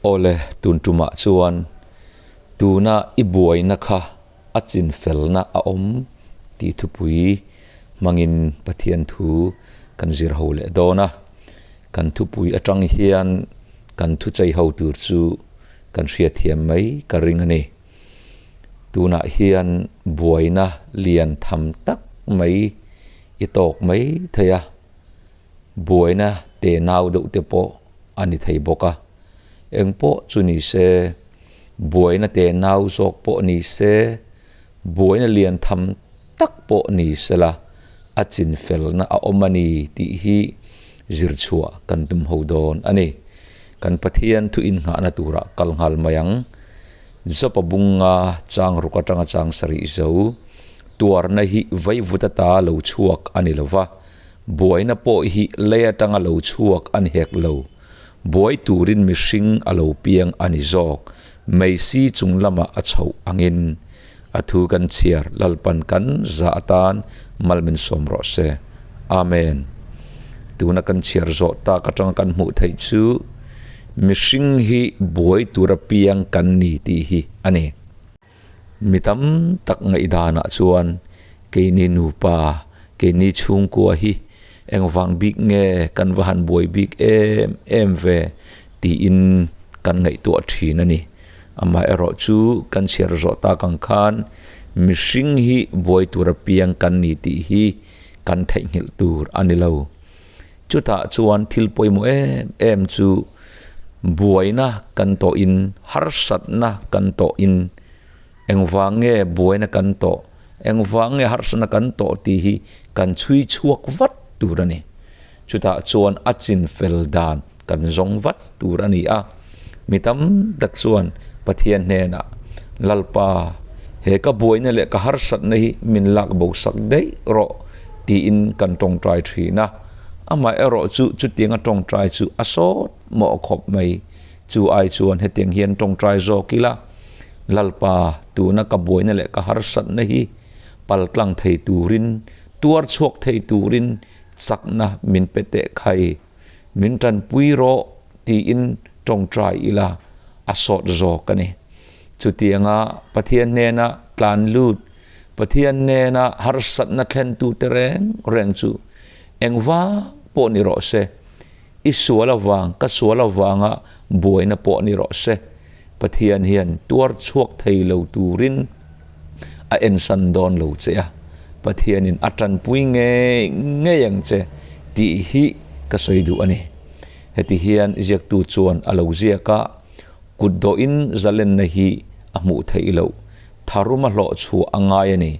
Awle, tun tumah chuan tuna i buaina kha a chinfelna a awm tih thupui hmangin Pathian thu kan zir ho leh dawn a. Kan thupui atang hian kan thuchei ho tur chu kan hriatthiam mai ka ring a ni. Tunah hian buaina lian tham tak mai i tawk mai thei a. Buaina tenau deuh te pawh a ni thei bawk a, eng pawh chu ni se, buaina tenau zawk pawh ni se, buaina lian tham tak pawh ni se la, a chinfelna a awm a ni tih hi zir chhuah kan tum ho dawn a ni. Kan Pathian thu innghahna turah kal nghal mai ang. Jopa bunga chang ruk atanga chang sarih zo, tuarna hi vaivut ata lo chhuak a ni lo va, Buaina pawh hi lei atanga lo chhuak a ni hek lo. Buai turin mihring a lo piang a ni zawk. Meisi chung lamah a chhoh angin a thu kan chhiar Lalpan kan za atan mal min sawm rawh se. Amen. Tuna kan chhiar zawh tak atanga kan hmuh theih chu mihring hi buai tura piang kan ni tih hi a ni. Mi tam tak ngaihdanah chuan keini nupa, keini chhungkua hi engvang bik nge kan va han buai bik em em ve tiin kan ngaihtuah thin a ni. Amaherawh chu kan chhiar zawh tak ang khan mihring hi buai tur apiang kan ni tih hi kan theihnghilh tur a ni lo. Chutah chuan thil pawimawh em em chu buaina kan tawhin, harsatna kan tawhin, engvang nge buaina kan tawh, engvang nge harsatna kan tawh tih hi kan chhui chhuak vat tur a ni. Chutah chuan a chinfel dan kan zawng vat tur a ni a. Mi tam tak chuan Pathian hnenah, Lalpa, he ka buaina leh ka harsatna hi min lak bo sak daih rawh tiin kan tawngtai thin a. Amaherawh chu chutianga tawngtai chu a sawt mawh khawp mai. Chu ai chuan hetiang hian tawngtai zawk ila, Lalpa, tuna ka buaina leh ka harsatna hi paltlang thei turin, tuar chhuak thei turin chakna min pe teh khai. Min tanpui rawh tiin tawngtai ila a sawt zawk a ni. Chutianga Pathian hnena tlan lut, Pathian hnena harsatna thlentute reng reng chu engvang pawh ni rawh se, i sual avang, ka sual avanga buaina pawh ni rawh se, Pathian hian tuar chhuak thei lo turin a ensan dawn lo che a, Pathianin a tanpui ngei ngei ang che tih hi ka sawi duh a ni. Heti hian ziaktu chuan a lo ziak a, kut dawhin zalenna hi a hmuh theih loh, tharuma hlawh chhuah a ngai a ni,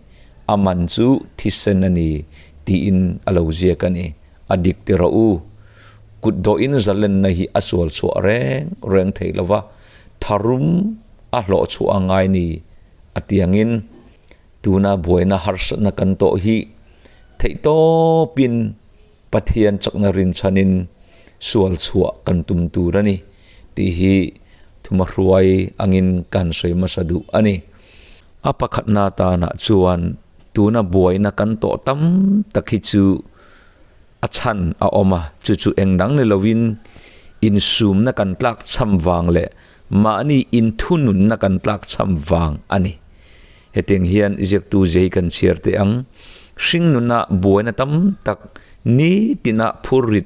a man chu thisen a ni tiin a lo ziak a ni. A dik ti rawh u, kut dawhin zalenna hi a sual chhuah reng reng theih lo va, tharum a hlawh chhuah a ngai ni a tiangin tuna buaina harsatna kan tawh hi theihtawpin Pathian chakna rinchhanin sual chhuah kan tum tur a ni tih hi thumahruai angin kan sawi hmasa duh a ni. A pakhatna tanah chuan tuna buaina kan tawh tam tak hi chu a chhan a awm a, chu chu eng dang ni lovin insumna kan tlak chham vang leh Mahni inthununna kan tlakchham vang a ni. Hetiang hian ziaktu zia hi kan chhiar teh ang, Hringnuna buaina tam tak, nitina phurrit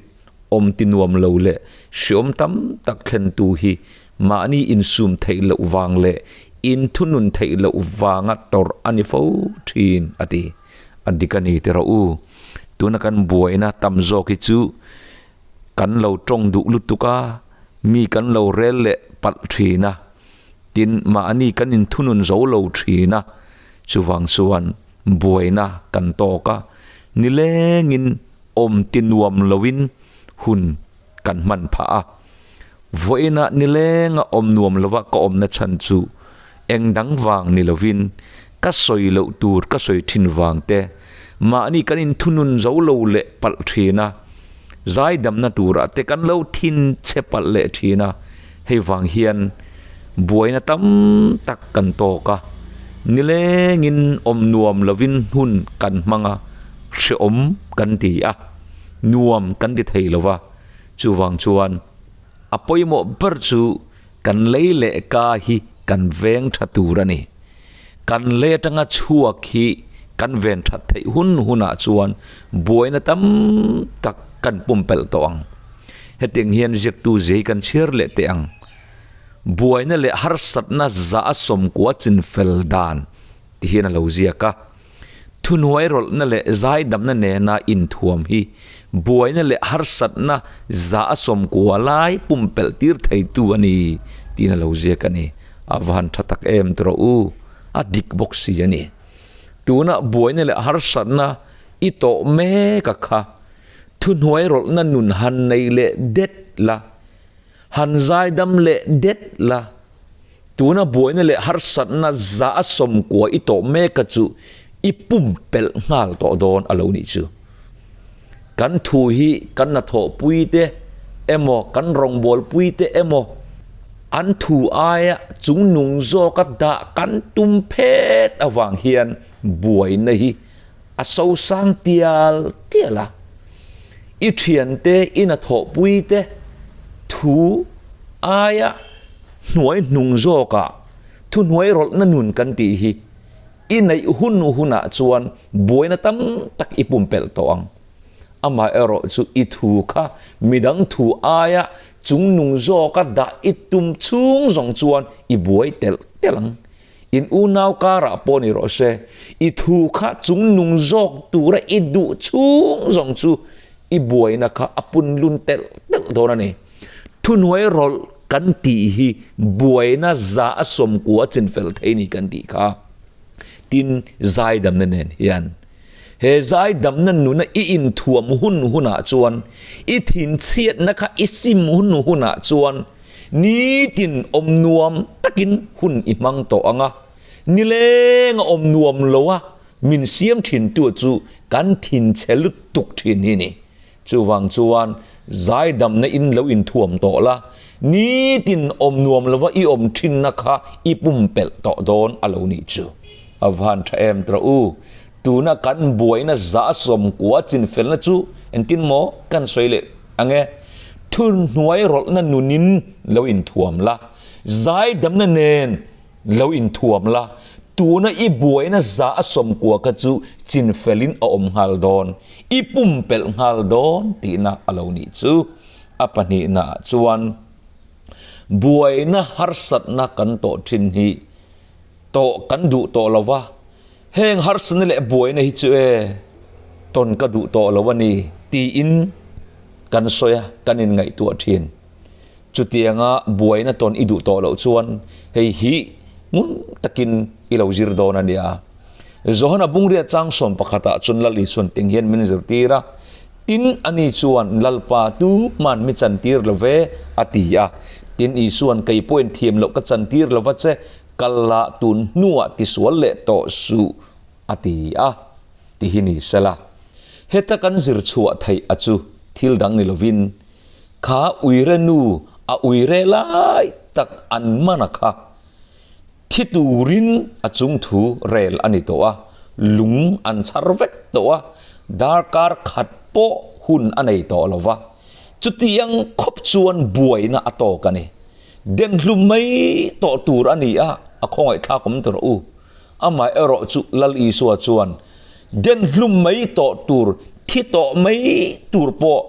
awm ti nuam lo leh hriawm tam tak thlentu hi mahni insum theih loh vang leh inthunun theih loh vanga tawrh a ni fo thin, a ti. A dik a ni ti rawh u. Tuna kan buaina tam zawk hi chu Kan lo tawng duh lutuk a, mi kan lo rel leh palh thin a, tin mahni kan inthunun zo lo thin a, chuvang chuan buaina kan tawk a, nilengin awm ti nuam loin hun kan hman phah a. Vawiina nilenga awm nuam lova ka awmna chhan chu eng dang vang ni lovin ka sawi loh tur ka sawi thin vang te, mahni kan inthunun zo lo leh palh thin a, zaidamna turah te kan lo thin che palh leh thin a, hei vang hian buaina tam tak kan tawk a, nilengin awm nuam lovin hun kan hmang a, hrehawm kan ti a, nuam kan ti thei lo va, chuvang chuan a pawimawh ber chu. Kan lei leh ka hi kan veng tha tur a ni. Kan lei atanga chhuak hi kan ven that theih hun hunah chuan buaina tam tak kan pumpelh tawh ang. Hetiang hian ziaktu zei kan chhiar leh teh ang. Buaina leh harsatna za a sawmkua chinfel dan ti hian a lo ziak a. Thuhnuai rawlhna leh zaidamna nena inthuam hi buaina leh harsatna za a sawmkua lai pumpelh tir theitu a ni tiin a lo ziak a ni. A va han tha tak em ti rawh u, a dik bawk si a ni. Tuna buaina leh harsatna i tawh mek a kha thuhnuai rawlhna nun han nei leh det la, Han zaidam leh det la, tuna buaina leh harsatna za a sawmkua i tawh mek a chu i pumpelh nghal tawh dawn a lo nih chu. Kan thu hi kan hnathawhpui te emaw kan rawngbawlpui te emaw an thu aia chungnung zawka dah kan tum phet avang hian buaina hi a sosang tial tial a, i thiante i hnathawhpui te thu aia hnuai hnung zawkah thuhnuai rawlhna nun kan tih hi i neih hun hunah chuan buaina tam tak i pumpelh tawh ang. Amaherawh chu i thu kha midang thu aia chungnung zawka dah i tum chhung zawng chuan i buai telh telh ang. In unau karah pawh ni rawh se, i thu kha chungnung zawk tura i duh chhung zawng chu i buaina kha a punlun telh telh dawn a ni. Thuhnuai rawlh kan tih hi buaina za a sawmkua chinfel thei ni kan tih kha. Tin, zaidamna nen hian he zaidamna nuna i inthuam hun hunah chuan, i thinchhiatna kha i sim hun hunah chuan, Nitin awm nuam takin hun i hmang tawh ang a, nileng a awm nuam lo a, min siam thintu chu kan thinchhe lutuk thin hi ni. Chuvang chuan zaidamna in lo inthuam tawh la, nitin awm nuam lova i awm thinna kha i pumpelh tawh dawn a lo nih chu. A van tha em tawh u, tuna kan buaina za sawmkua chinfelna chu engtin maw kan sawi leh Ang e, thurhnuai rawlhna nunin lo inthuam la, zaidamna nen lo inthuam la, tuna i buaina za a sawmkua kha chu chinfelin a awm nghal dawn, i pumpelh nghal dawn tihna a lo nih chu. A pahnihnaah chuan buaina harsatna kan tawh thin hi tawh kan duh tawh lo va, Heng harsatna leh buaina hi chu e, tawn ka duh tawh lo a ni tiin kan sawi a, kan inngaihtuah thin. Chutianga buaina tawn i duh tawh loh chuan hei hi ngun takin i lo zir dawn a nia. Johana Bungria chang sawm pakhatah chuan Lal Isuan teng hian min zirtir a, Tin, ani chuan Lalpa tu hman mi chantir lo ve a ti a. Tin, Isuan kei pawhin thiam loh ka chantir lo va che, Kal la tun hnuah tisual leh tawh suh a ti a, ti hi ni sela. Heta kan zir chhuah theih a chu thil dang ni lovin, kha uire nu a uire lai tak an man a kha thi turin a chungthu rel a ni tawh a, lung an chhar vek tawh a, darkar khat pawh hun a nei tawh lo va, chutiang khawp chuan buaina a tawk a ni. Denhlum mai tawh tur a ni a, a khawngaihthlak awm ta rawh u. Amah erawh chu Lal Isua chuan denhlum mai tawh tur, thi tawh mai tur pawh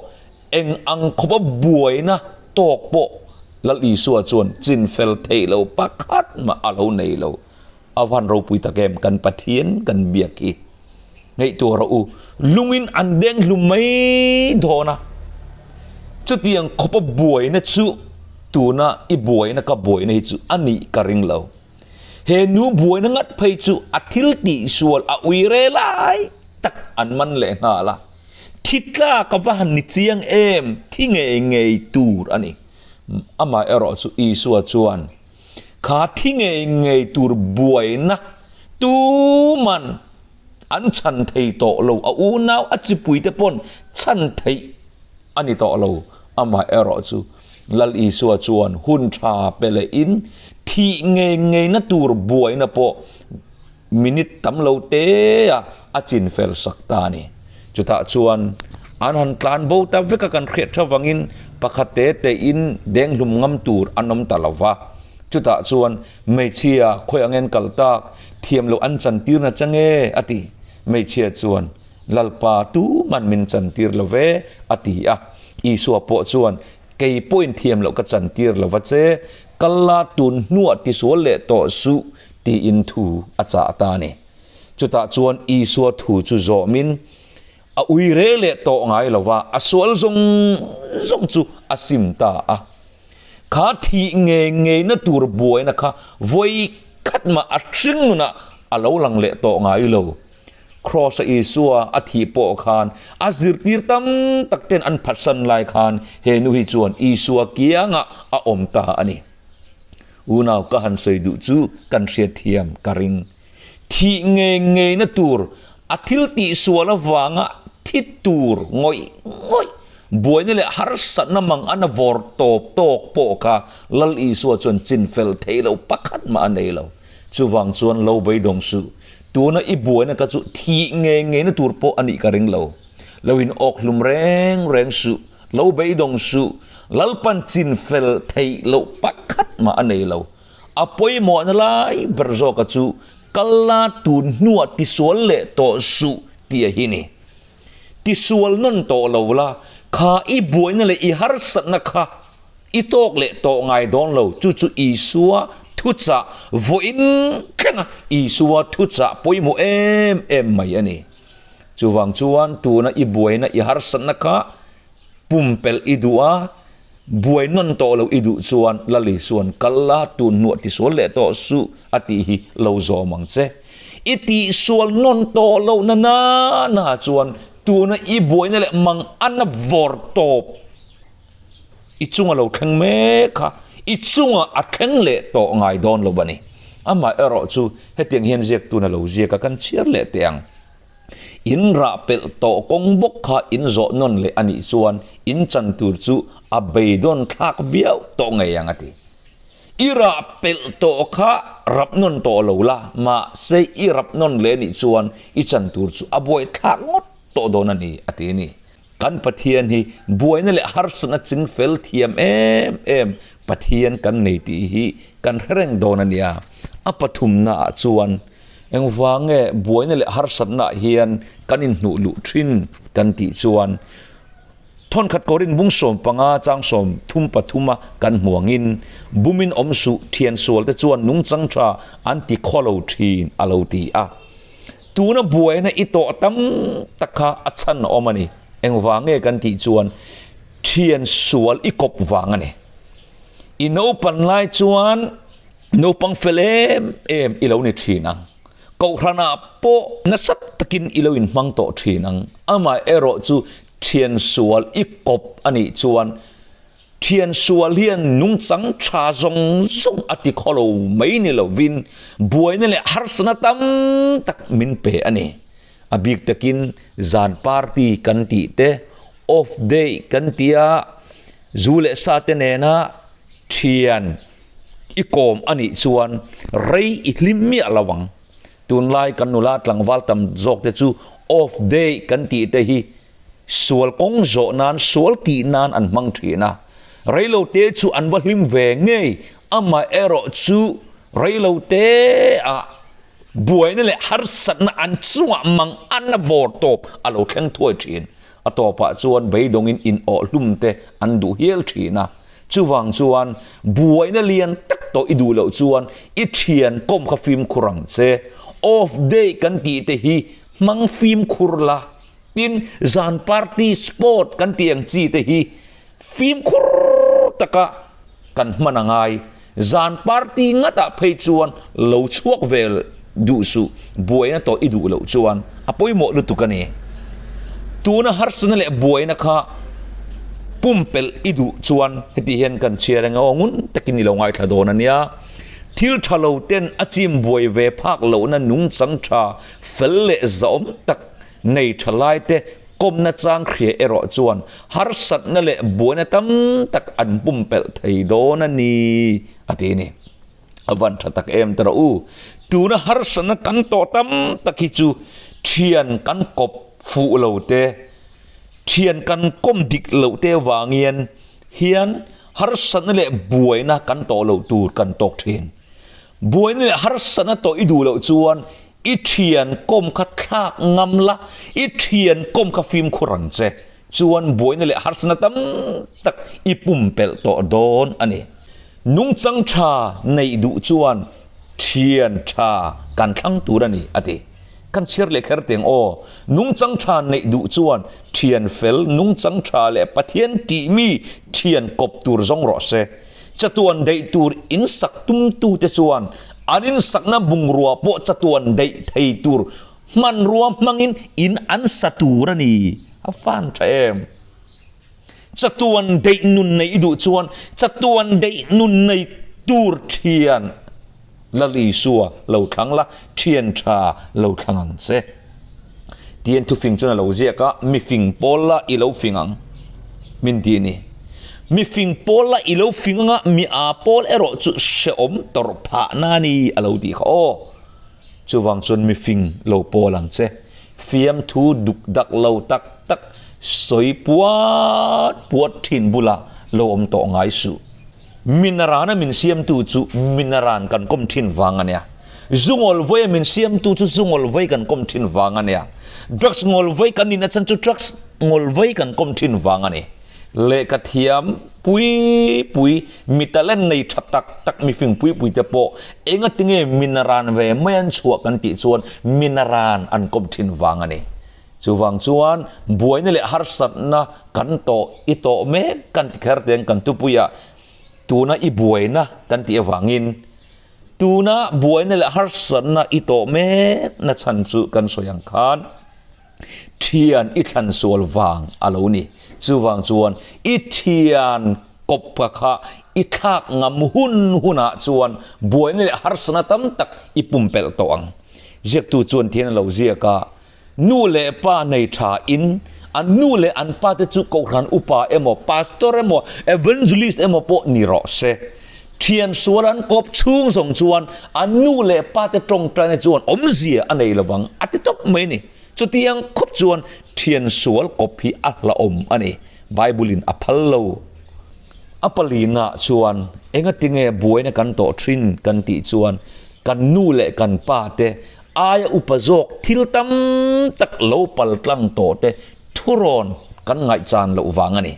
eng ang khawpa buaina tawk pawh Lal Isua chuan chinfel theih lo pakhat mah a lo nei lo. A van ropui tak em, kan Pathian kan biak hi. Ngaihtuah rawh u, lungin an deng hlum mai dawn a. Chutiang khawpa buaina chu tuna i buaina ka buaina hi chu a nih ka ring lo. He nu buaina ngat phei chu a thil tihsual a ui re lai tak an man leh nghal a. Thi tlak a va han ni chiang em, thi ngei ngei tur a ni. Amaherawh chu Isua chuan Kha thi ngei ngei tur buaina tuman an chhan thei tawh lo, a unau a chipuite pawn chhan theih a ni tawh lo. Amaherawh chu Lal Isua chuan hun tha pe lehin thih ngei ngeina tur buaina pawh Minute tam lo te a a chin fel sak ta a ni. Chutah chuan an han tlan bo ta vek a kan hriat tha vangin Pakhat te tein denghlum ngam tur an awm ta lo va. Chutah chuan hmeichhia khawi angin kal tak thiam loh an chantirna che nge? a ti. Hmeichhia chuan, Lalpa tuman min chantir lo ve, a ti a. Isua pawh chuan, Kei pawhin thiam loh ka chantir lo va che, kal la tun hnuah tisual leh tawh suh, tiin thu a chah ta a ni. Chutah chuan Isua thu chu zawmin a ui re leh tawh ngai lo va, a sual zawng zawng chu a sim ta a. Kha thih ngei ngeina tur buaina kha vawi khat mah a hring nunah a lo lang leh tawh ngai lo. Kraws-a Isua a thih pawh khan a zirtir tam tak ten an phatsan lai khan he nu hi chuan Isua kiangah a awm ta a ni. Unau ka han sawi duh chu kan hriatthiam ka ring. Thih ngei ngeina tur a thil tihsual avanga thi tur ngawih ngawih buaina leh harsatna mang an a vawr tawp tawk pawh kha Lal Isua chuan chinfel theih loh pakhat mah a nei lo. Chuvang chuan lo beidawng suh. Tuna i buaina kha chu thih ngei ngeina tur pawh a nih ka ring lo. Lo in awk hlum reng reng suh. Lo beidawng suh. Lalpan chinfel theih loh pakhat mah a nei lo. A pawimawhna lai ber zawka chu kal la tun hnuah tisual leh tawh suh tih a hi ni. Tisual nawn tawh lo la, kha i buaina leh i harsatna kha i tawk leh tawh ngai dawn lo. Chu chu Isua thuchah vawiin thlenga Isua thuchah pawimawh em em mai a ni. Chuvang chuan tuna i buaina i harsatna kha Pumpelh i duh a, buai nawn tawh lo i duh chuan Lali chuan kal la, tun hnuah tisual leh tawh suh a tih hi lo zawm ang che. I tihsual nawn tawh loh na na na chuan tuna i buaina leh mang ana vawr tawp i chunga lo thleng mek kha i chunga a thleng leh tawh ngai dawn lo a ni. Amaherawh chu hetiang hian ziaktuna lo ziak a kan chhiar leh teh ang. In rah pelh tawh kawng bawk kha in zawh nawn leh a nih chuan in chan tur chu a beidawn thlak viau tawh ngei ang a ti. I rah pelh tawh kha rap nawn tawh lo la, mahse i rap nawn leh a nih chuan i chan tur chu a buai thlak ngawt tawh dawn a ni a ti a ni. Kan Pathian hi buaina leh harsatna chingfel thiam em em Pathian kan nei tih hi kan hre reng dawn a nia. A pathumnaah chuan Engvang nge buaina leh harsatnaah hian kan inhnuh luh thin kan tih chuan thawnkhat Korin bung 15 chang 33 a kan hmu angin bumin awm suh thian sualte chuan nungchang tha an ti khaw lo thin a lo ti a. Tuna buaina i tawh tam tak kha a chhan a awm a ni. Engvang nge kan tih chuan thian sual i kawp vang a ni. I naupan lai chuan Naupang fel em em i lo ni thin ang. Kohhranah pawh nasa takin i lo inhmang tawh thin ang. Amah erawh chu thian sual i kawp a nih chuan thian sual hian nungchang tha zawng zawng a ti khaw lo mai ni lovin buaina leh harsatna tam tak min pe a ni. A bik takin zan party kan tih te, off day kan tia zu leh sa te nena thian I kawm a nih chuan rei i hlim miah lo ang. Tunlai kan nula tlangval tam zawk te chu off day kan tih te hi sual kawng zawh nan, sual tih nan an hmang thin a. Reilo te chu an va hlim ve ngei, amaherawh chu reilo te ah buaina leh harsatna an chungah mang an a vawr tawp a lo thleng thuai thin. A tawpah chuan beidawngin inawh hlum te an duh hial thin a. Chuvang chuan buaina lian tak tawh i duh loh chuan i thian kawm kha fimkhur ang che. Off day kan tih te hi hmang fimkhur la. Tin, zan party, sport kan tih ang chi te hi fimkhur taka kan hman a ngai. Zan party ngatah phei chuan lo chhuak ve duh suh, buaina tawh i duh loh chuan a pawimawh lutuk a ni. Tuna harsatna leh buaina kha pumpelh i duh chuan heti hian kan chhiar eng aw ngun takin i lo ngaithla dawn a nia. Thil tha lo ten a chim buai ve phak lohna nungchang tha fel leh zahawm tak nei tha lai te kawmna chang hria erawh chuan harsatna leh buaina tam tak an pumpelh thei dawn a ni a ti a ni. A van tha tak em ta rawh u. Tuna harsatna kan tawh tam tak hi chu thian kan kawp fuh lo te, thian kan kawm dik loh te avangin, hian harsatna leh buaina kan tawh loh tur kan tawk thin. Buaina leh harsatna tawh i duh loh chuan i thian kawm kha thlak ngam la, i thian kawm kha fimkhur ang che. Chuan buaina leh harsatna tam tak i pumpelh tawh dawn a ni. Nungchang tha neih duh chuan thian tha kan thlang tur a ni, a ti. Kan chhiar leh kher teng aw. Nungchang tha neih duh chuan thian fel, nungchang tha leh Pathian tih mi thian kawp tur zawng rawh se. Chatuan daih tur in sak tumtute chuan an insakna bungrua pawh chatuan daih thei tur hmanrua hmangin in an sa tur a ni. A fan tha em? Chatuan daih nun neih i duh chuan chatuan daih nun nei tur thian Lal Isua lo thlang la, thian tha lo thlang ang che. Tian thufing chuan a lo ziak a, mifing pawl la i lo fing ang min ti a ni. Mifing pawl la i lo fing anga mi aa pawl erawh chu hrehawm tawrh phah na a ni a lo tih kha aw. Chuvang chuan mifing lo pawl ang che. Fiamthu duk dak lo tak tak sawi puat puat thin bulah lo awm tawh ngai suh. Minarana min siamtu chu minaran kan kawm thin vang a nia. Zu ngawlvawi a min siamtu chu zu ngawlvawi kan kawm thin vang a nia. Drugs ngawlvawi kan nihna chhan chu drugs ngawlvawi kan kawm thin vang a ni. Lehkha thiam pui pui, mi talent nei tha tak tak, mi fing pui pui te pawh engatinge minaran ve mai an chhuah kan tih chuan minaran an kawm thin vang a ni. Chuvang chuan buaina leh harsatna kan tawh i tawh mek kan ti kher teng kan tupuiah tuna i buaina kan tih avangin tuna buaina leh harsatna i tawh mek na chhan chu kan sawi ang khan thian i thlan sual vang a lo ni. Chuvang chuan i thian kawp ka kha i thlak ngam hun hunah chuan buaina leh harsatna tam tak i pumpelh tawh ang. Ziaktu chuan thian a lo ziak a, Nu leh pa nei tha in an nu leh an pa te chu kohhran upa emaw, pastor emaw, evangelist emaw pawh ni rawh se. Thian sual an kawp chhung zawng chuan an nu leh pa te tawngtaina chuan awmzia a nei lovang a ti tawp mai ni. Chutiang khawp chuan thian sual kawp hi a hlauhawm a ni. Bible in a phal lo. A palina chuan engatinge buaina kan tawh thin kan tih chuan kan nu leh kan pa te Aia upa zawk thil tam tak lo pal tlang tawh te thurawn kan ngaihchan loh vang a ni.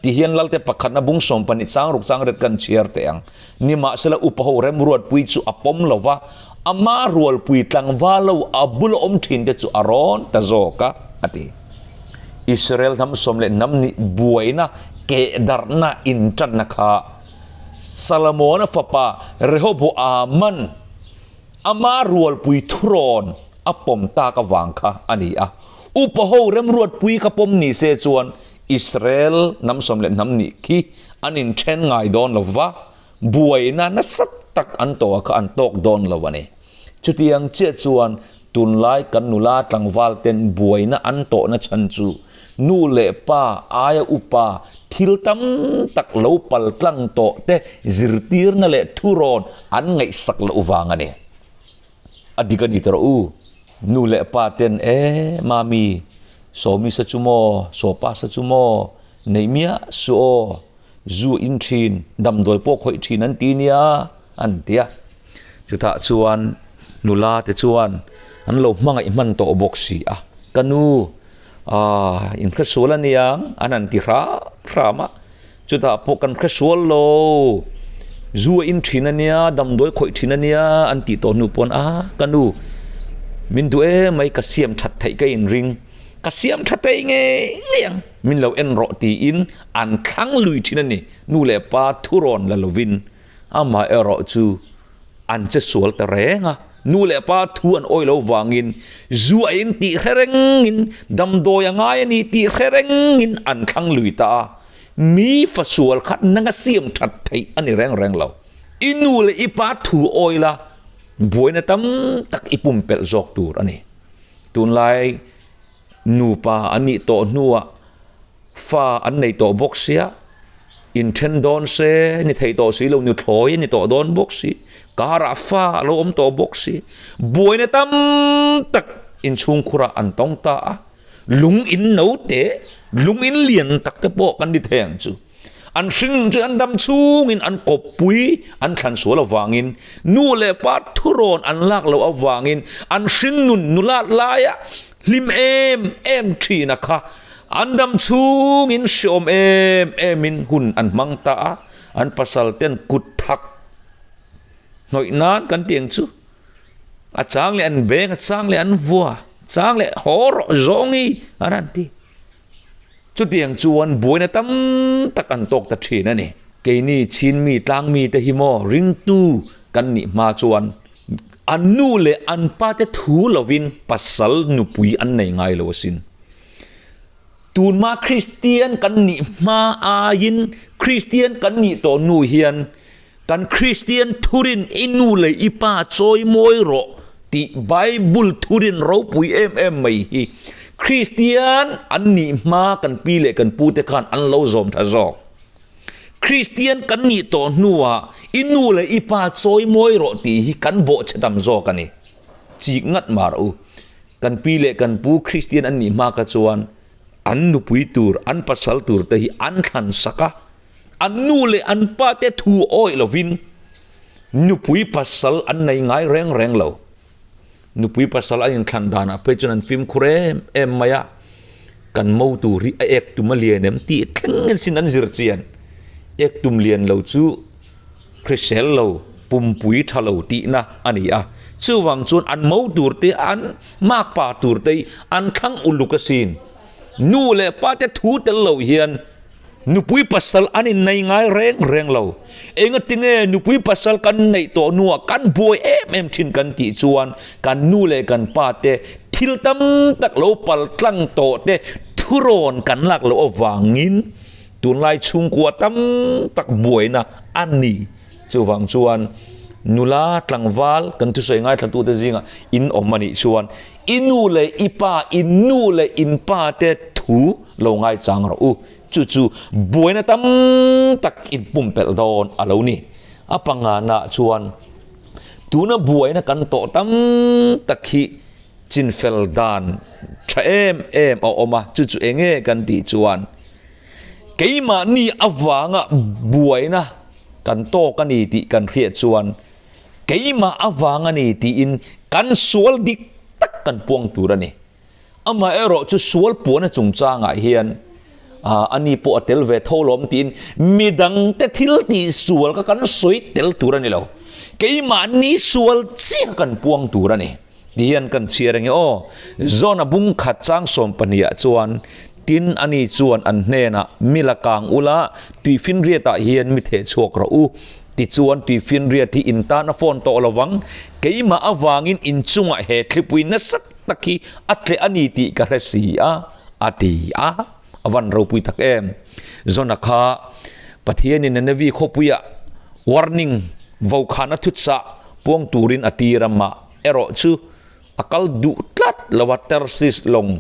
Ti hian Lalte pakhatna bung 12 chang ruk chang ret kan chhiar teh ang. Nimahsela upa ho remruatpui chu a pawm lo va, ama rualpui tlangval lo a bula awm thin te chu a rawn ta zawk a, a ti. Israel hnam sawm leh hnam nih buaina kehdarhna intanna kha Salomona fapa Rehoboaman Ama rualpui thurawn a pawm tak avang kha a ni a. Upa ho remruatpui kha pawm ni se chuan Israel hnam sawm leh hnam nih khi an inthen ngai dawn lo va, buaina nasa tak an tawh a kha an tawk dawn lo a ni. Chutiang chiah chuan tunlai kan nula tlangval ten buaina an tawhna chhan chu nu leh pa aia upa thil tam tak lo pal tlang tawh te zirtirna leh thurawn an ngaihsak loh vang a ni. A dik a ni tawh u. Nu leh pa ten e mami, sawmi sa chu maw, sawpa sa chu maw, neih miah suh aw, zu in thin, damdawi pawh khawih thin an ti nia an ti a. Chutah chuan nula te chuan an lo hmangaih hman tawh bawk si a, ka nu, Aaa, in hre sual a niang, an han ti hram hram a. Chutah pawh kan hre sual lo, zu a in thin a nia, damdawi khawih thin a nia an tih tawh hnu pawn a, ka nu, min duh em mai, ka siam that theih ka inring, ka siam tha thei ngei ngei ang, min lo en rawh tiin an thlang lui thin a ni, nu leh pa thurawn la lovin amaherawh chu an che sual ta reng a, nu leh pa thu an awih lo vangin zu a in tih hre rengin damdawi a ngai a ni tih hre rengin an thlang lui ta a, mi fa sual kha nanga siam that theih a ni reng reng lo. I nu leh i pa thu awih la buaina tam tak i pumpelh zawk tur a ni. Tunlai nupa an nih tawh hnuah fa an nei tawh bawk sia, inthen dawn se ni thei tawh si lo, nuthlawi a ni tawh dawn bawk si, karah fa a lo awm tawh bawk si, buaina tam tak inchhungkhurah an tawng ta a, lung in no te, lung in lian tak te pawh kan ni thei ang chu. An hring chu an dam chhungin an kawppui an thlan sual avangin, nu leh pa thurawn an lak loh avangin an hringnun nulat laia hlim em em thin a kha. An dam chhungin hreawm em emin hun an hmang ta a, an pasal ten kut thak hnawih nan kan ti ang chu. A chang leh an beng, a chang leh an vua, a chang leh haw rawh zawng hi an han ti. Chutiang chuan buaina tam tak an tawk ta thin a ni. Keini Chinmi tlangmi te hi maw ringtu kan nih hma chuan an nu leh an pa te thu lovin pasal nupui an nei ngai lo asin. Tunhma Kristian kan nih hma aiin Kristian kan nih tawh nu hian kan Kristian thurin i nu leh i pa chawi mawi rawh tih Bible thurin ropui em em mai hi Kristian an nih hma kan pi leh kan pu te khan an lo zawm tha zawk. Kristian kan nih tawh hnuah i nu leh i pa chawi mawi rawh tih hi kan bawhchhe tam zawk a ni. Chik ngat mar u. Kan pi leh kan pu Kristian an nih hma kha chuan an nupui tur, an pasal tur te hi an thlan sak a. An nu leh an pa te thu awih lovin nupui pasal an nei ngai reng reng lo. Nupui pasal an inthlan danah phei chuan an fimkhur em em mai a, kan mo tur hi a ek tum a lian em tih thleng sin an zir chian. Ek tum lian lo chu hrisel lo, pumpui tha lo tihna a ni a. Chuvang chuan an mo tur te, an makpa tur te hi an thlang uluk asin. Nu leh pa te thu tel lo hian Nupui pasal an innei ngai reng reng lo. Engatinge nupui pasal kan neih tawh hnuah kan buai em em thin kan tih chuan kan nu leh kan pa te thil tam tak lo pal tlang tawh te thurawn kan lak loh avangin tunlai chhungkua tam tak buaina a ni. Chuvang chuan nula tlangval kan thusawi ngaithlatute zingah in awm a nih chuan i nu leh i pa, in nu leh in pa te thu lo ngaichang rawh u. Chu chu buaina tam tak in pumpelh dawn a lo ni. A pangana chuan tuna buaina kan tawh tam tak hi chinfel dan tha em em a awm a, chu chu eng nge kan tih chuan keimahni avanga buaina kan tawk a ni tih kan hriat chuan keimah avang a ni tiin kan sual dik tak kan puang tur a ni. Amaherawh chu sual puana chungchangah hian a ni pawh a tel ve tho lawm tiin midangte thil tih sual kha kan sawi tel tur a ni lo. Keimahni sual chiah kan puang tur a ni. Ti hian kan chhiar ange aw. Zona bung khat chang 12 ah chuan tin a ni chuan an hnenah mi la kang ula tuifinriatah hian mi theh chhuak rawh u. Tichuan tuifinriat hi in tan a phone tawh lo vang. Keimah avangin inchungah he thlipui nasa tak hi a tleh a ni tih ka hre si a, a ti a. A van ropui tak em. Zona kha Pathianin Nineveh khawpuiah warning vokhana thutsa puang turin a tir a, mah erawh chu a kal duh tlat lo a, Tarsis lawng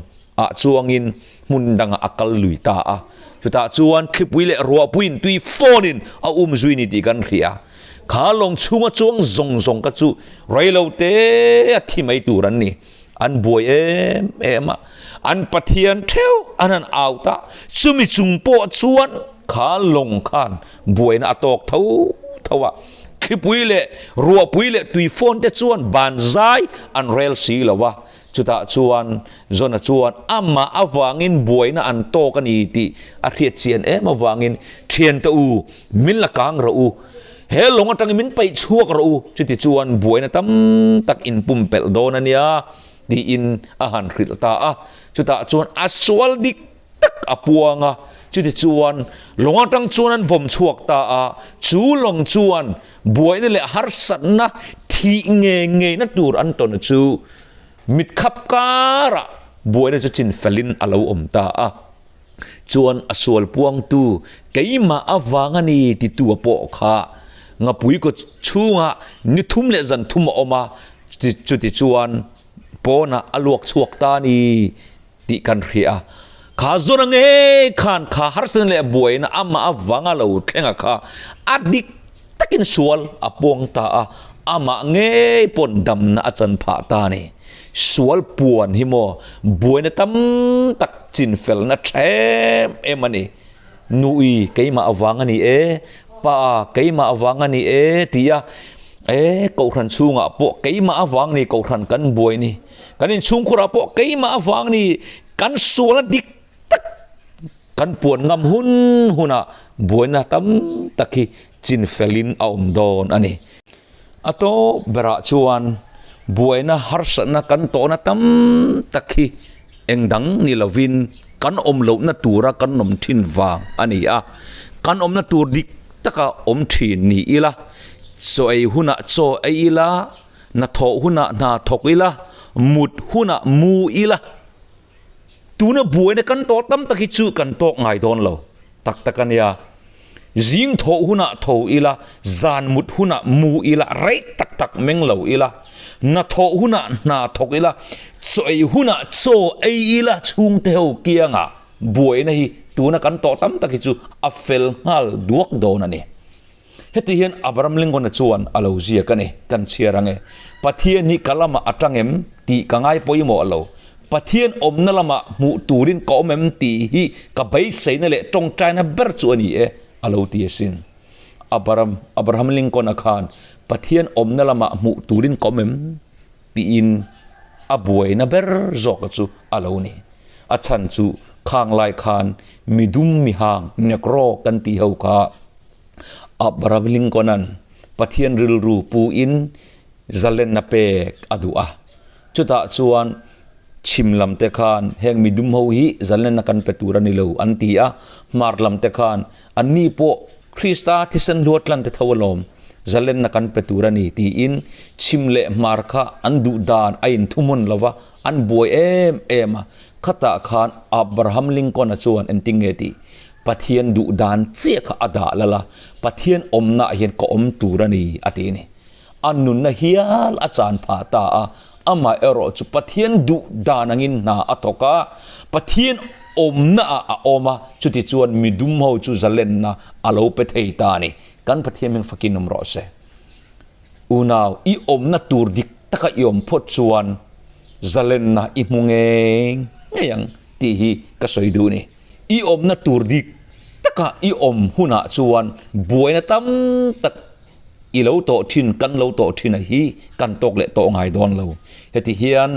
ah chuangin hmun dangah a kal lui ta a. Chutah chuan thlipui leh ruahpuiin tui fawnin a um zui ni tih kan hria. Kha lawng chhunga chuang zawng zawng kha chu reilo te a thi mai tur an ni. An buai em em a, an Pathian theuh an han out a, chumi chung pawh chuan kha lawng khan buaina a tawk tho tho a. Thlipui leh ruahpui leh tuifawn te chuan ban zai an rel si lo a, chutah chuan Jona chuan amah avangin buaina an tawk a ni tih a hriat chian em avangin thiante u, Min la kang rawh u, he lawng atangin min paih chhuak rawh u, chuti chuan buaina tam tak in pumpelh dawn a nia, tiin a han hrilh ta a. Chutah chuan a sual dik tak a puang a, chuti chuan lawng atang chuan an vawm chhuak ta a, chu lawng chuan buaina leh harsatna thih ngei ngeina tur an tawn chu mitkhap karah buaina chu chinfelin a lo awm ta a. Chuan a sual puangtu keimah avang a ni titu a pawh kha ngapui kaw chhungah ni thum leh zan thum a awm a, chuti chuan pawnah a luak chhuak ta a ni tih kan hria a. Kha zawn a ngei khan kha harsatna leh buaina amah avanga lo thleng a kha a dik takin sual a puang ta a, amah ngei pawn damna a chan phah ta a ni. Sual puan hi maw buaina tam tak chinfelna tha em em a ni. Nui keimah avang a ni e, Pa keimah avang a ni e ti a, e Kohhran chhungah pawh keimah avang ni Kohhran kan buai ni, kan inchhungkhurah pawh keimah avang ni kan sualna dik tak kan puan ngam hun hunah buaina tam tak hi chinfelin a awm dawn a ni. A tawp berah chuan buaina harsatna kan tawhna tam tak hi eng dang ni lovin kan awm lohna tura kan awm thin vang a ni a, kan awmna tur dik taka awm thin ni ila, chaw ei hunah chaw ei ila, hnathawh hunah hna thawk ila, mut hunah mu ila. Tuna buaina kan tawh tam tak hi chu kan tawk ngai dawn lo tak tak a nia. Zing thawh hunah tho ila, zan mut hunah mu ila, rei tak tak meng lo ila, hna thawh hunah hna thawk ila, chaw ei hunah chaw ei ila chhungte ho kiangah buaina hi tuna kan tawh tam tak hi chu a fel nghal duak dawn a ni. Heti hian Abraham Lincoln-a chuan a lo ziak a ni, Kan chhiar ang e. Pathian hi ka lamah a tang em tih ka ngai pawimawh lo. Pathian awmna lamah hmuh turin ka awm em tih hi ka beiseina leh tawngtaina ber chu a ni e, a lo ti asin. Abraham, Abraham Lincoln-a khan Pathian awmna lamah hmuh turin ka awm em tiin a buaina ber zawka chu a lo ni. A chhan chu khang lai khan midum mihang, Negro kan tih ho kha, Abraham Lincoln-a'n Pathian rilru puin zalenna pek a duh a. Chutah chuan chhim lam te khan heng midum ho hi zalenna kan pe tur a ni lo an ti a, hmar lam te khan anni pawh Krista thisen hluat tlan te tho alawm, zalenna kan pe tur a ni tiin chhim leh hmar kha an duh dan a inthuhmun lo va, an buai em em a. Khatah khan Abraham Lincoln-a chuan engtin nge tih? Pathian duh dan chiah kha a dah lal a, Pathian awmnaah hian ka awm tur a ni, a ti a ni. A nunna hial a chan phah ta a, amah erawh chu Pathian duh dan angin hna a thawk a, Pathian awmnaah a awm a, chutichuan midum ho chu zalenna a lo pe thei ta a ni. Kan Pathian hming fakin awm rawh se. Unau, i awmna tur dik taka i awm phawt chuan zalenna i hmu ngei ngei ang tih hi ka sawi duh a ni. I awmna tur dik taka i awm hunah chuan buaina tam tak i lo tawh thin, kan lo tawh thin a hi kan tawk leh tawh ngai dawn lo. Heti hian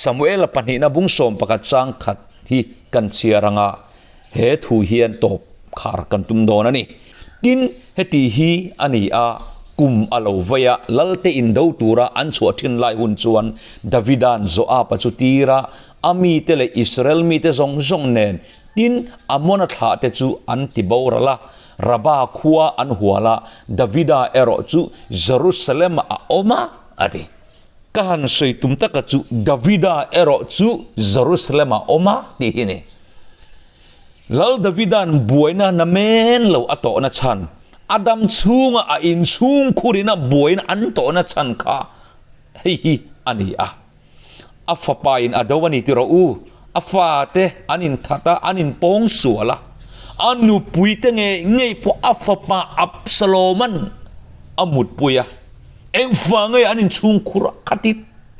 Samuela pahnihna bung 11 chang khat hi kan chhiar anga he thu hian tawp khar kan tum dawn a ni. Tin, heti hi a ni a, kum a lo vei a, Lalte indo tura an chhuah thin lai hun chuan Davida'n Joab-a chu tir a, A mite leh Israel mite zawng zawng nen, tin, Amona thlahte chu an ti boral a, Raba khua an hual a, Davida erawh chu Jerusalem-ah a awm a, a ti. Ka han sawi tum taka chu Davida erawh chu Jerusalem-ah a awm a, tih hi a ni. Lal Davida'n buaina na men lo a tawhna chhan, a dam chhunga a inchhungkhurin a buaina an tawhna chhan kha hei hi a ni a. A fapa in a do a ni ti rawh u. A fate an inthat a, an inpawng sual a. A nupui te ngei ngei pawh a fapa Absaloma'n a mutpui a. Engvang nge an inchhungkhur a khati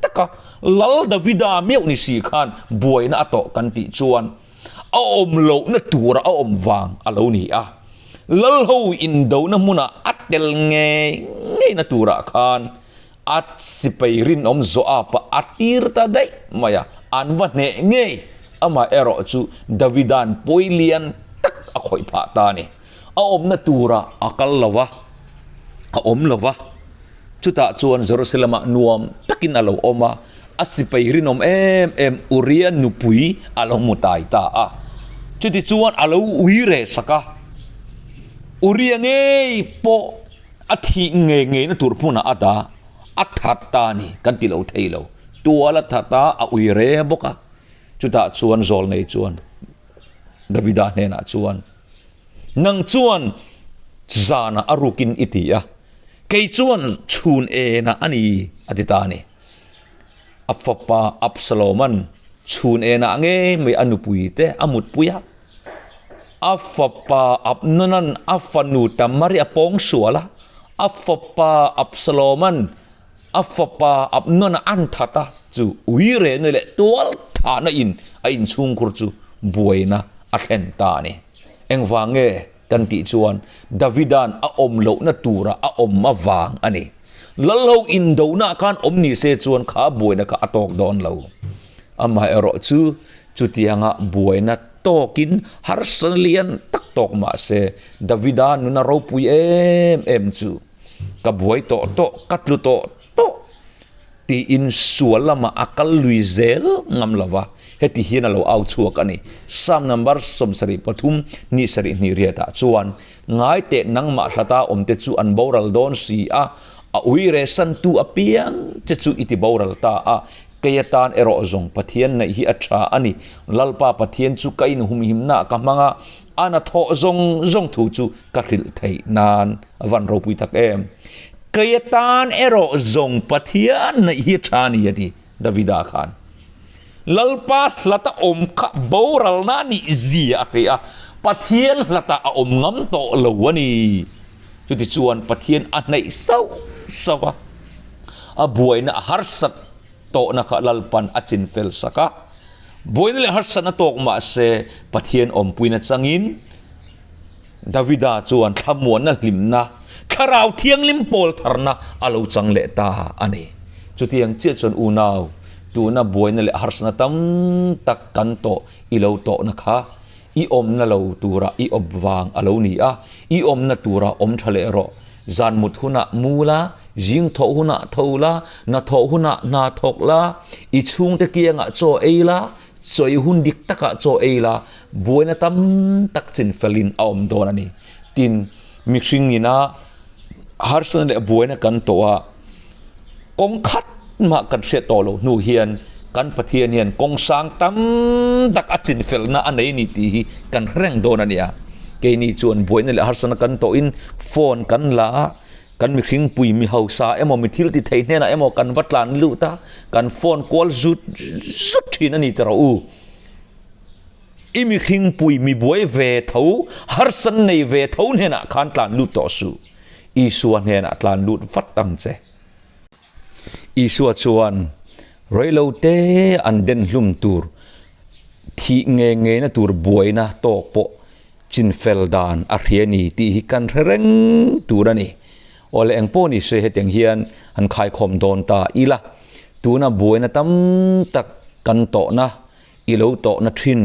taka Lal Davida meuh ni si khan buaina a tawh kan tih chuan a awm lohna tura a awm vang a lo ni a. Lal ho indona hmunah a tel ngei ngeina turah khan A sipai rinawm Joab-a a tir ta daih mai a, an va hneh ngei. Amah erawh chu Davida'n pawi lian tak a khawih phah ta a ni. A awmna turah a kal lo va, a awm lo va. Chutah chuan Jerusalem-ah nuam takin a lo awm a, a sipai rinawm em em Uria nupui a lo hmu tai ta a. Chutichuan a lo ui reh sak a, Uria ngei pawh A thih ngei ngeina tur hmunah a dah a that ta a ni kan ti lo thei lo. Tual a that a, a ui re bawk a. Chutah chuan zawl nei chuan Davida hnenah chuan, Nang chuan zanah a rukin i ti a, kei chuan chhun enah a ni, a ti ta a ni. A fapa Absaloma'n chhun enah ngei mai a nupui te a mutpui a. A fapa Abnona'n a fanu Tamari a pawng sual a, a fapa Absaloma'n a fapa Abnona an that a, chu uirehna leh tual thahna in a inchhungkhur chu buaina a thlen ta a ni. Engvang nge kan tih chuan Davida'n a awm lohna tura a awm avang a ni. Lalho indonaah khan awm ni se chuan kha buaina kha a tawk dawn lo. Amaherawh chu chutianga buaina tawkin harsana lian tak tawk mah se Davida nuna ropui em em chu ka buai tawh tawh, ka tlu tawh tawh tiin sual lamah a kal lui zel ngam lo va, heti hian a lo au chhuak a ni. Psalm number 73 ni sarih hnih riatah chuan, Ngai teh nangmah hlata awmte chu an boral dawn si a, a ui reh santu apiang che chu i ti boral ta a, kei atan erawh zawng Pathian neih hi a tha a ni. Lalpa Pathian chu ka inhumhimnaah ka hmang a, a na thawh zawng zawng thu chu ka hrilh theih nan a van ropui tak em. Kei atan erawh zawng Pathian neih hi a tha a ni a ti Davida khan. Lalpa hlata awm kha boralna a nih zia a hria a, Pathian hlatah a awm ngam tawh lo a ni. Chutichuan Pathian a hnaih sauh sauh a, a buaina a harsat tawhna kha Lalpan a chinfel sak a. Buaina leh harsatna tawk mah se Pathian awmpuina changin Davida chuan thlamuanna hlimna, Thlarau Thianghlim pawl tharna a lo chang leh ta a ni. Chutiang chiah chuan unau, tuna buaina leh harsatna tam tak kan tawh i lo tawhna kha i awmna lo tura i awp vang a lo ni a, i awmna tura awm tha leh rawh. Zan mut hunah mu la, zing thawh hunah tho la, hna thawh hunah hna thawk la, i chhungte kiangah chaw ei la, chawi hun dik takah chaw ei la, buaina tam tak chinfelin a awm dawn a ni. Tin, mihring ina harsatna leh buaina kan tawh a, kawng khat mah kan hriat tawh loh hnu hian kan Pathian hian kawng sang tam tak a chinfelna a nei a ni tih hi kan hre reng dawn a nia. Keini chuan buaina leh harsatna kan tawhin phone kan la a, kan mihring pui mi hausa emaw mi thil ti thei hnenah emaw kan va tlan lut a, kan phone kual zut zut thin a ni tih rawh u. I mihring pui mi buai ve tho, harsatna nei ve tho hnenah khan tlan lut tawh suh. Isua hnenah tlan lut vat ang che. Isua chuan reilote an den hlum tur, thih nge ngeina tur buaina tawk pawh chinfel dan a hria ni tih hi kan hre reng tur a ni. Awle eng pawh ni se hetiang hian han khaikhawm dawn ta ila, tuna buaina tam tak kan tawhna I lo tawhna thin,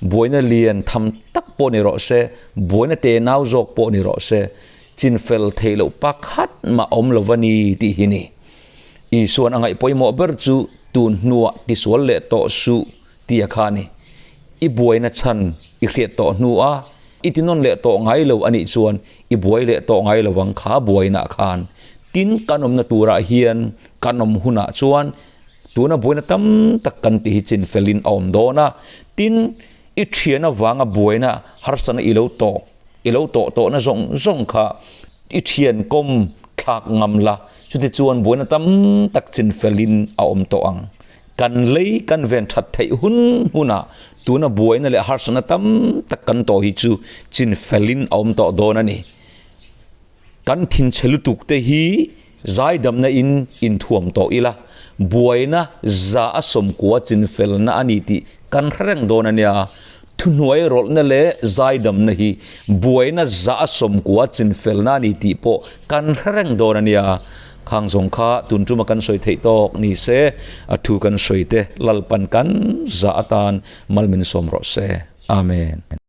buaina lian tham tak pawh ni rawh se, buaina tenau zawk pawh ni rawh se, chinfel theih loh pakhat mah awm lo va ni tih hi ni. Isuan a ngaih pawimawh ber chu tun hnuah tisual leh tawh suh tia kha a ni. I buaina chhan i hriat tawh hnua i tinawn leh tawh ngai lo a nih chuan i buai leh tawh ngai lo ang kha buainaah khan. Tin, kan awmna turah hian kan awm hunah chuan Tuna buaina tam tak kan tih hi chin felin a awm dawn a, tin, i thian avanga buaina harsatna i lo tawh, i lo tawh tawhna zawng zawng kha i thian kawm thlak ngam la, chuti chuan buaina tam tak chin felin a awm tawh ang. Kan lei kan ven that theih hun hunah tuna buaina leh harsatna tam tak kan tawh hi chu chin felin a awm tawh dawn a ni. Kan thinchhe lutuk te hi zaidamna in inthuam tawh ila, buaina za a sawmkua chinfelna a ni tih kan hre reng dawn a nia. Thuhnuai rawlhna leh zaidamna hi buaina za a sawmkua chinfelna a ni tih pawh kan hre reng dawn a nia. Khang zawng kha tun tuma kan sawi theih tawk ni se, a thu kan sawi te Lalpan kan za atan mal min sawm rawh se. Amen.